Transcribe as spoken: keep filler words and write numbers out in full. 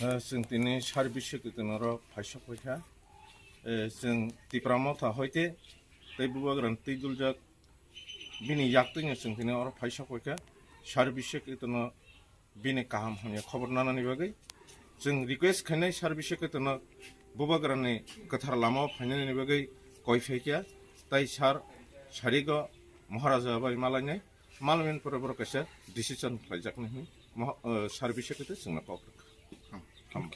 Eh, chwng tini sar bisek tonoro phaisok paikha. Eh, chwng Tipra Motha hoite tei Bubagrani twi duljak bini yaktwino chwng tini oro phaisok paikha. Sar bisek tono bini kaham hamya khobor nanani bagwi chwng request khainai sar bisek tono Bubagrani kwthar lamao phainani bagwi koi phaikha. Tai sar sarigo Maharaja bai malainai. Malmin pore borok kaisa decision khlaijaknai hwnwi moha-, eh, sar bisek khe chwngno kok rwkha. Ham, ham.